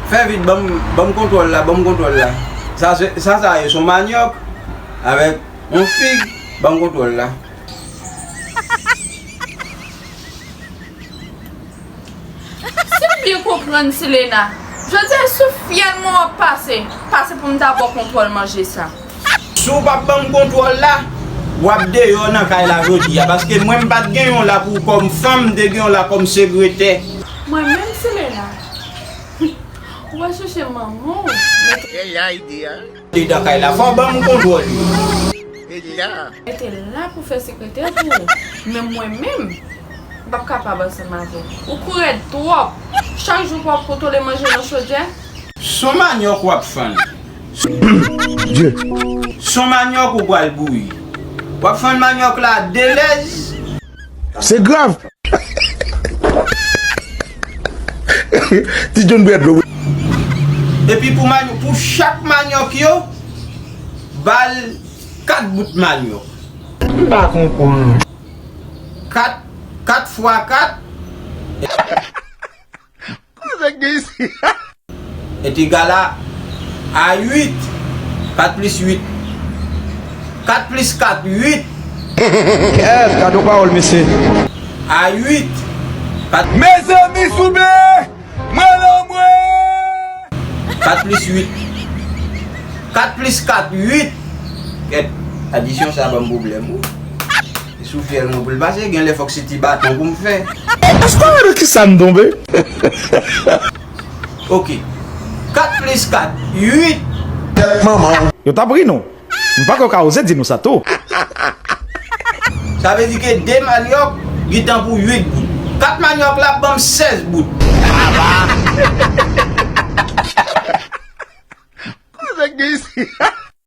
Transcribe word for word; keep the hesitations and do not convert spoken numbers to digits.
Fè vit, ban m, ban m kontwòl la, ban m kontwòl la. Sa, se, sa, sa ye, se yon manyòk avèk yon fig, ban m kontwòl la. Si m byen konprann, Selena, jodi a sou fyèl mwen w ap pase, pase pou m ta ba w kontwòl manje sa. Si w p ap ban m kontwòl la, w ap deyò nan kay la jodi a, paske mwen m pa t gen yon la pou kòm fanm, m te gen yon la kòm segretè. Mwen menm, Selena, ou va chèche manman w, mete. E la ide a. Li nan kay la, fò w ban m kontwòl li. E la. Mete la pou fè sekretè pou ou. Men mwen menm, m p ap kapab ansanm avè w. Ou kou rèd twòp. Chak jou pou w ap kontwole manje nan chodyè. Son manyòk w ap fann. Dye. Son manyòk ou pral bouyi. W ap fann manyòk la delèz. Se grav. Ti John bwè dlo. Epi pou manyòk, pou chak manyòk yo, ba l kat bout manyòk. M pa konprann. Kat, kat fwa kat. Kote k gen isi? Est égal à, à uit. Kat plis uit. Kat plis kat, uit. Kèt, gade yon pawòl, mesye. A uit. Kat. Mezanmi, souple! Mwen nan mwen! Kat plis uit. Kat plis kat, uit. Kèt, adisyon sa ban m pwoblèm, wi. E sou fyèl mwen pou l pase, gen lè fòk se ti baton pou m fè. Èske w wè nan kisa m tonbe? Ok. Kat plis kat, uit. Tèt manman w. Yo t ap ri nou. M pa kwè w ka oze di nou sa tou. Sa vle di ke de manyòk gentan pou uit bout. Kat manyòk la ap ban m sèz bout. Kote k gen isi?